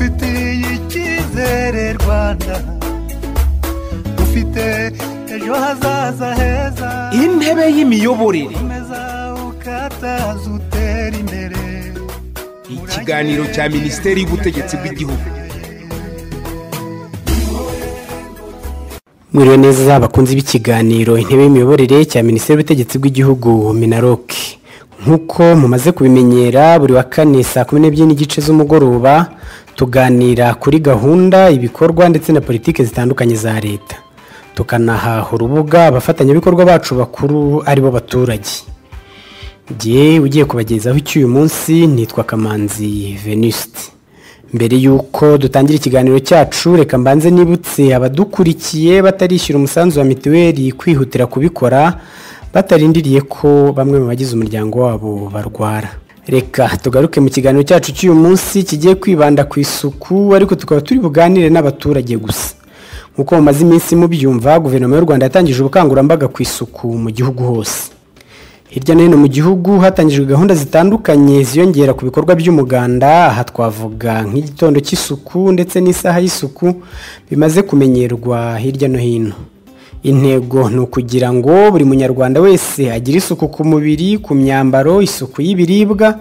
Ngufitiye icyizere Rwanda, ufite ejo hazaza heza. Intebe y'imiyoborere. Komeza ukataza utera imbere. Ikiganiro cya Minisiteri y'Ubutegetsi bw'Igihugu. Mwiriwe neza abakunzi b'ikiganiro Intebe y'Imiyoborere cya Minisiteri y'Ubutegetsi bw'Igihugu MINALOC. Nkuko mumaze kubimenyera, buri wa kane saa 12:30 z'umugoroba tuganira kuri gahunda, ibikorwa ndetse na politike zitandukanye za leta. Tukanaha urubuga abafatanyabikorwa bacu bakuru aribo baturage. Jye ugiye kubagezaho icy'uyu munsi nitwa Kamanzi Venuste. Mbere yuko dutangira ikiganiro cyacu, reka mbanze nibutse abadukurikiye batarishyura umusanzu wa mituweli kwihutira kubikora batarindiriye ko bamwe mu bagize umuryango wabo barwara. Reka tugaruke mu kiganiro cyacu cy'uyu munsi kigiye kwibanda ku isuku, ariko tukaba turi buganire n'abaturage gusa. Nkuko mumaze iminsi mubyumva, Guverinoma y'u Rwanda yatangije ubukangurambaga ku isuku mu gihugu hose. Hirya no hino mu gihugu hatangijwe gahunda zitandukanye ziyongera ku bikorwa by'umuganda. Aha twavuga nk'igitondo cy'isuku ndetse n'isaha y'isuku bimaze kumenyerwa hirya no hino. Intego ni ukugira ngo buri munyarwanda wese agire isuku ku mubiri, ku myambaro, isuku y'ibiribwa,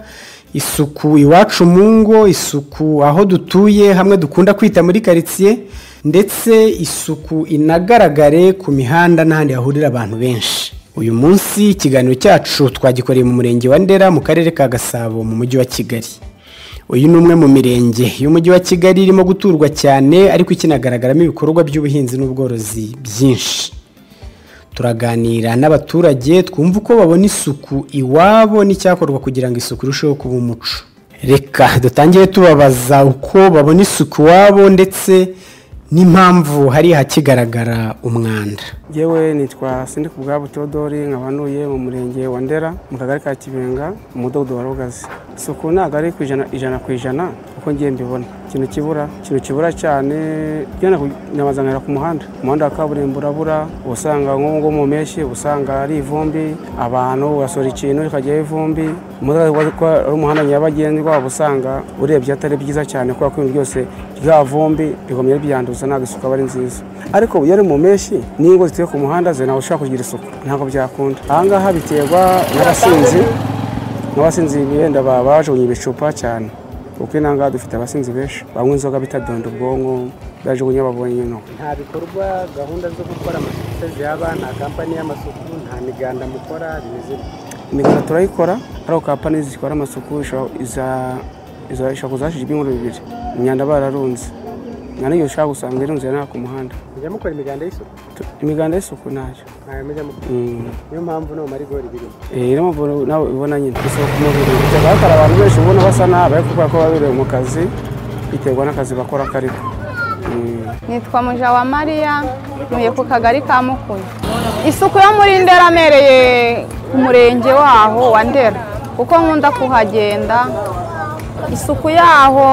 isuku iwacu mu ngo, isuku aho dutuye hamwe dukunda kwita muri karitsiye, ndetse isuku inagaragare ku mihanda n'ahandi hahurira abantu benshi. Uyu munsi ikiganiro cyacu twagikoreye mu murenge wa Ndera mu karere ka Gasabo mu mujyi wa Kigali. Uyu ni umwe mu mirenge y'umujyi wa Kigali irimo guturwa cyane, ariko ikinagaragaramo ibikorwa by'ubuhinzi n'ubworozi byinshi. Turaganira n'abaturage twumva uko babona isuku iwabo n'icyakorwa kugira ngo isuku irusheho kuba umuco. Reka dutangire tubabaza uko babona isuku iwabo ndetse n'impamvu hari hakigaragara umwanda. Yewe nitwa Sindikubwabo Theodore, nkaba ntuye mu murenge wa Ndera mu kagari ka Kibenga mu mudugudu wa Rugazi. Isuku ntabwo ari 100% uko ngiye mbibona. Ikintu kibura cyane nabazanira ku muhanda. Umuhanda wa kaburimbo urabura, usanga nko mu mpeshyi usanga ari ivumbi, abantu basora ikintu kikajyaho ivumbi. Umuhanda nyabagendwa usanga urebye atari byiza cyane kubera ko ibintu byose rya vumbi bigomye byanduza, ntabwo isuku aba ari nziza. Ariko iyo ari mu mpeshyi n'ingo zituye ku muhanda ze ntabwo ushobora kugira isuku, ntabwo byakunda. Aha ngaha biterwa n'abasinzi benda bajugunye ibicupa cyane, kuko inaha dufite abasinzi benshi banywa inzoga bitadonda ubwonko, bajugunya babonye no. Nta bikorwa gahunda zo gukora amasuku zihaba, nta kampani y'amasuku, nta miganda mukora, bimeze imiganda turayikora, ariko kampani zikora amasuku ishobora kuzashije ibyumweru bibiri imyanda bararunze. Nta n'igihe ushobora gusanga irunze naho ku muhanda. Mujya mukora imiganda y'isuku? Imiganda y'isuku ntayo. Ntayo mujya mukora? Niyo mpamvu no mu marigori birimo. Niyo mpamvu nawe ubona nyine isuku ku mubiri. Biterwa abantu benshi ubona basa nabi ariko kubera ko baba biri mu kazi, biterwa n'akazi bakora kariko. Nitwa Mujawamariya, ntuye ku kagari ka Mukuyu. Isuku yo muri Ndera amereye ku murenge waho wa Ndera, kuko nkunda kuhagenda. Isuku yaho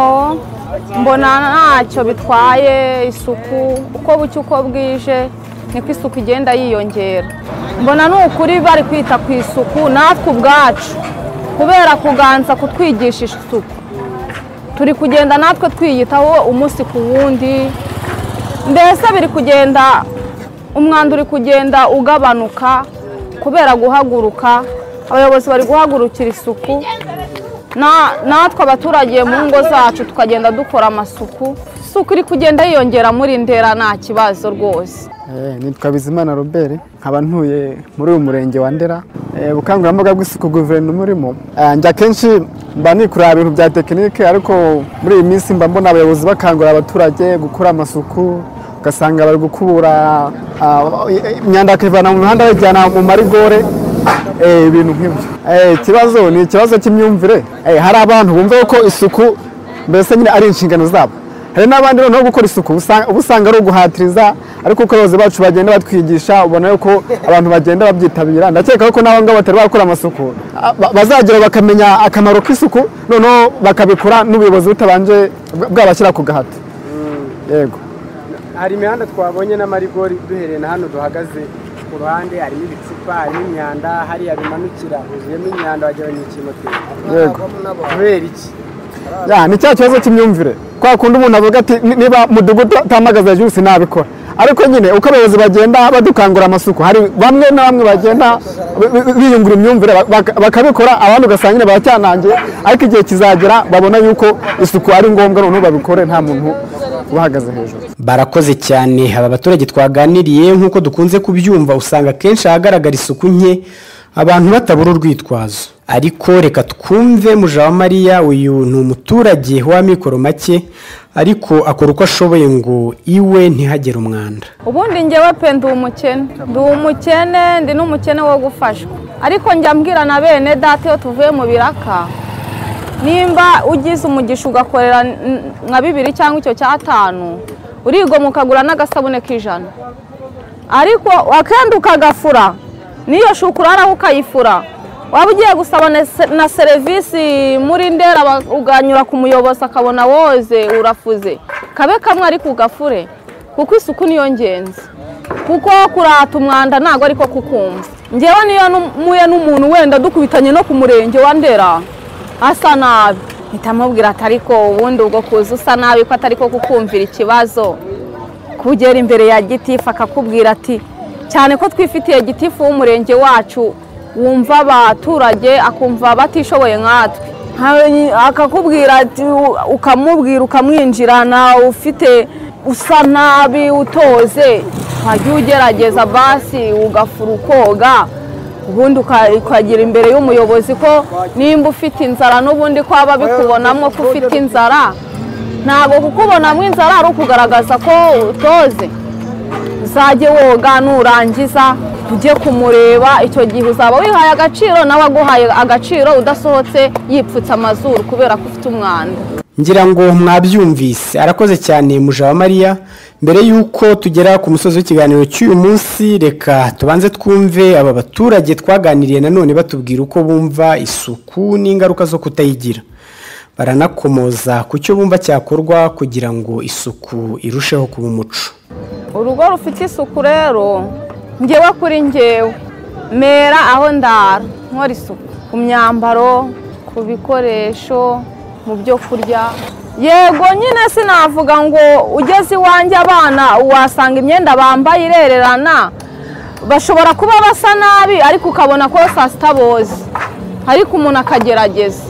mbona ntacyo bitwaye, isuku uko bucya uko bwije niko isuku igenda yiyongera. Mbona ni ukuri bari kwita ku isuku, natwe ubwacu kubera kuganza kutwigisha isuku turi kugenda natwe twiyitaho umunsi ku wundi. Mbese biri kugenda, umwanda uri kugenda ugabanuka kubera guhaguruka, abayobozi bari guhagurukira isuku, natwe abaturage mu ngo zacu tukagenda dukora amasuku. Isuku iri kugenda yiyongera muri Ndera, nta kibazo rwose. Nitwa Bizimana Robert, nkaba ntuye muri uyu murenge wa Ndera. Ubukangurambaga bw'isuku guverinoma urimo, njya kenshi mba nikurira ibintu bya tekinike, ariko muri iyi minsi mba mbona abayobozi bakangurira abaturage gukora amasuku, ugasanga bari gukubura imyanda bakayivana mu mihanda bayijyana mu marigore, ibintu nk'ibyo. Ikibazo ni ikibazo cy'imyumvire. Hari abantu bumva ko isuku mbese nyine ari inshingano zabo, hari n'abandi noneho gukora isuku usanga ari uguhatiriza, ariko uko abayobozi bacu bagenda batwigisha ubona ko abantu bagenda babyitabira. Ndakeka ko n'abo ngabo batari bakora amasuku bazagera bakamenya akamaro k'isuku, noneho bakabikora n'ubuyobozi butabanje bwabashyira ku gahato. Yego, hari imihanda twabonye n'amarigori duhereye na hano duhagaze ku ruhande, harimo ibicupa, harimo imyanda, hariya bimanukira huzuyemo imyanda wagira ngo ni ikimoteri. Yego, kubera iki? Ya, ni cya kibazo cy'imyumvire, kwa kundi umuntu avuga ati niba mudugudu atamagaza hejuru sinabikora. Ariko nyine uko abayobozi bagenda badukangura amasuku, hari bamwe na bamwe bagenda biyungura imyumvire bakabikora, abandi ugasanga nyine baracyanangiye, ariko igihe kizagera babona yuko isuku ari ngombwa, noneho babikore nta muntu ubahagaze hejuru. Barakoze cyane aba baturage twaganiriye. Nk'uko dukunze kubyumva, usanga kenshi ahagaragara isuku nke abantu batabura urwitwazo. Ariko reka twumve Mujawamariya, uyu ni umuturage w'amikoro make ariko akora uko ashoboye ngo iwe ntihagere umwanda. Ubundi ngewe pe ndi umukene, ndi umukene, ndi n'umukene wo gufashwa, ariko njya mbwira na bene data iyo tuvuye mu biraka, nimba ugize umugisha ugakorera nka 2 cyangwa icyo 5, urigomwa ukagura n'agasabune k'ijana, ariko wakenda ukagafura niyo shuka uraraho ukayifura. Waba ugiye gusaba na serivisi muri Ndera, uganyura ku muyobozi akabona woze urafuze, kabe kamwe ariko ugafure, kuko isuku niyo ngenzi. Kuko kurata umwanda ntabwo ariko kukumva. Ngewe niyo muye n'umuntu wenda dukubitanye no ku murenge wa Ndera asa nabi, mpita ati ariko ubundi ubwo kuza usa nabi ko atari ko kukumvira ikibazo, kugera imbere ya gitifu akakubwira ati, cyane ko twifitiye gitifu w'umurenge wacu wumva abaturage akumva batishoboye nkatwe, akakubwira ati, ukamubwira ukamwinjirana, ufite usa nabi utoze, wajya ugerageza basi ugafura ukoga, ubundi ukagira imbere y'umuyobozi ko nimba ufite inzara n'ubundi ko aba bikubonamo ko ufite inzara. Ntabwo kukubonamo inzara ari ukugaragaza ko utoze. Uzajye woga nurangiza ujye kumureba, icyo gihe uzaba wihaye agaciro nawe aguhaye agaciro, udasohotse yipfutse amazuru kubera ko ufite umwanda. Ngira ngo mwabyumvise. Arakoze cyane Mujawamariya. Mbere yuko tugera ku musozi w'ikiganiro cy'uyu munsi, reka tubanze twumve aba baturage twaganiriye nanone batubwira uko bumva isuku n'ingaruka zo kutayigira. Baranakomoza ku cyo bumva cyakorwa kugira ngo isuku irusheho kuba umuco. Urugo rufite isuku rero, ngewe kuri ngewe mera aho ndara nkora isuku ku myambaro, ku bikoresho, mu byo kurya. Yego nyine sinavuga ngo ugeze iwanjye abana wasanga imyenda bambaye irererana, bashobora kuba basa nabi ariko ukabona ko saa sita boze, ariko umuntu akagerageza.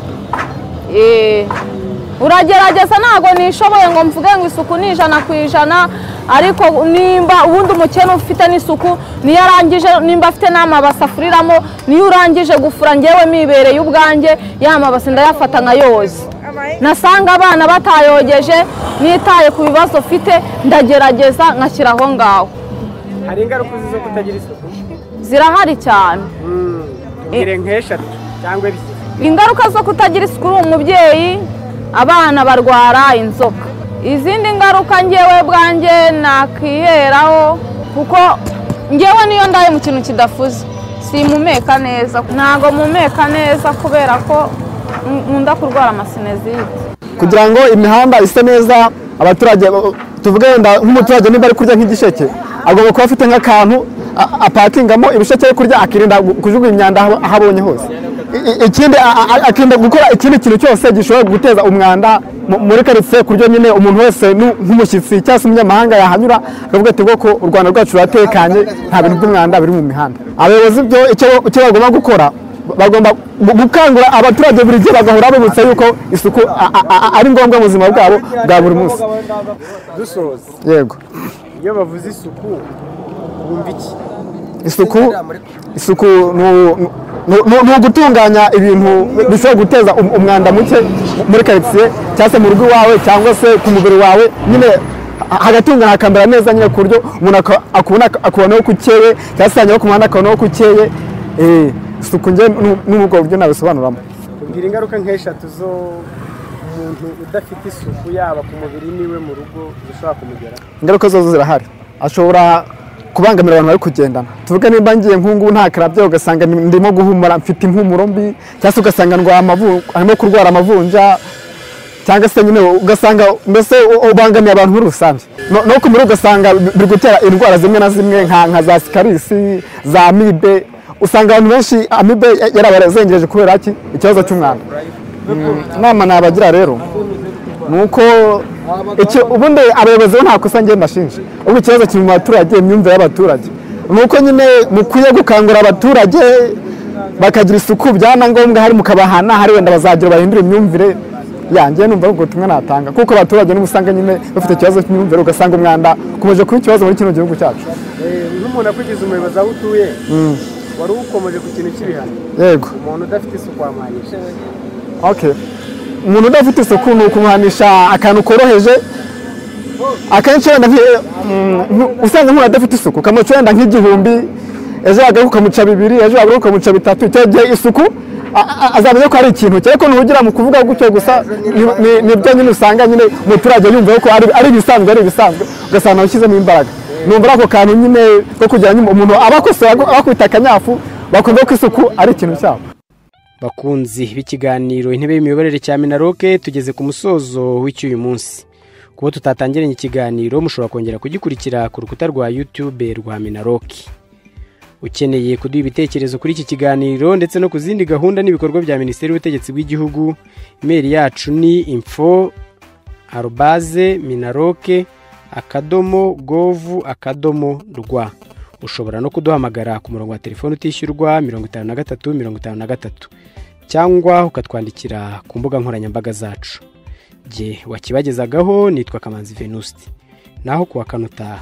Uragerageza, ntabwo nishoboye ngo mvuge ngo isuku ni 100%, ariko nimba ubundi umukene ufite n'isuku niyo arangije, nimba afite n'amabase afuriramo, niyo urangije gufura, ngewe mibereye ubwanjye ya mabase ndayafata nkayoza. Nasanga abana batayogeje, nitaye ku bibazo ufite ndagerageza nkashyira aho ngaho. Hari ingaruka zo kutagira isuku? Zirahari cyane. Tubwire nk'eshatu cyangwa ebyiri. Ingaruka zo kutagira isuku uri umubyeyi, abana barwara inzoka. Izindi ngaruka ngewe bwanjye nakiheraho, kuko ngewe niyo ndaye mu kintu kidafuze simpumeka neza, ntago mumeka neza kubera ko nkunda kurwara amasinezite. Kugira ngo imihanda ise neza, abaturage tuvuge wenda nk'umuturage niba ari kurya nk'igisheke agomba kuba afite nk'akantu apakingamo ibisheke yo kurya, akirinda kujugunya imyanda aho abonye hose. Ikindi akirinda gukora ikindi kintu cyose gishobora guteza umwanda muri karitsiye, ku buryo nyine umuntu wese nk'umushyitsi cyangwa se umunyamahanga yahanyura akavuga ati ko u Rwanda rwacu ruratekanye, nta bintu by'umwanda biri mu mihanda. Abayobozi byo icyo bagomba gukora, bagomba gukangura abaturage buri gihe, bagahora bibutsa yuko isuku ari ngombwa mu buzima bwabo bwa buri munsi. Dusoza, yego, iyo bavuze isuku wumva iki? Isuku ni ugutunganya ibintu bishobora guteza umwanda muke muri karitsiye cyangwa se mu rugo iwawe cyangwa se ku mubiri wawe, nyine hagatungana hakambara neza nyine, ku buryo umuntu akubona ko ukeye, cyangwa se yanyura ku muhanda akabona ko ukeye. Isuku nge n'ubwo buryo nabisobanuramo. Tubwira ingaruka nk'eshatu zo umuntu udafite isuku yaba ku mubiri niwe mu rugo zishobora kumugeraho. Ingaruka zo zirahari, ashobora kubangamira abantu bari kugendana. Tuvuge nimba ngiye nk'ubu ntakarabye ugasanga ndimo guhumura mfite impumuro mbi, cyangwa se ugasanga arimo kurwara amavunja, cyangwa se nyine ugasanga mbese ubangamiye abantu muri rusange. No ku mubiri ugasanga biri gutera indwara zimwe na zimwe nka za sikarisi, za amibe. Usanga abantu benshi amibe yarabazengereje kubera iki? Ikibazo cy'umwanda. Inama nabagira rero ni uko ubundi abayobozi bo nta kosa ngiye mbashinja, ubwo ikibazo kiri mu baturage, imyumvire y'abaturage ni uko nyine mukwiye gukangurira abaturage bakagira isuku, byana ngombwa hari mukabahana, hari wenda bazagira bahindura imyumvire yanjye. Numva ubwo butumwa natanga, kuko abaturage niba usanga nyine bafite ikibazo cy'imyumvire, ugasanga umwanda ukomeje kuba ikibazo muri kino gihugu cyacu. Nk'umuntu akugize umuyobozi aho utuye, wari ukomeje ku kintu cy'ibihano. Yego. Umuntu udafite isuku wamuhanisha? Okay. Umuntu udafite isuku ni ukumuhanisha akantu koroheje. Akenshi wenda usanga nk'umuntu adafite isuku ukamuca wenda nk'igihumbi, ejo yagaruka ukamuca 2, ejo yagaruka ukamuca 3. Icyo gihe isuku azamenya ko ari ikintu cye, ariko ntugira mu kuvuga gutyo gusa nibyo nyine usanga nyine umuturage yumva ko ari ibisanzwe, ugasanga ushyizemo imbaraga. Numva ako kantu nyine ko kugira ngo umuntu abakosora abakubita akanyafu bakumva ko isuku ari ikintu cyabo. Bakunzi b'ikiganiro Intebe y'Imiyoborere cya MINALOC, tugeze ku musozo w'icy'uyu munsi. Kuba tutatangiranye ikiganiro, mushobora kongera kugikurikira ku rukuta rwa YouTube rwa MINALOC. Ukeneye kuduha ibitekerezo kuri iki kiganiro ndetse no ku zindi gahunda n'ibikorwa bya Minisiteri y'Ubutegetsi bw'Igihugu, email yacu ni info@minaloc.gov.rw. Ushobora no kuduhamagara ku murongo wa telefone utishyurwa 53 53, cyangwa ukatwandikira ku mbuga nkoranyambaga zacu. Jye wakibagezagaho nitwa Kamanzi Venuste, naho kuwa kane utaha.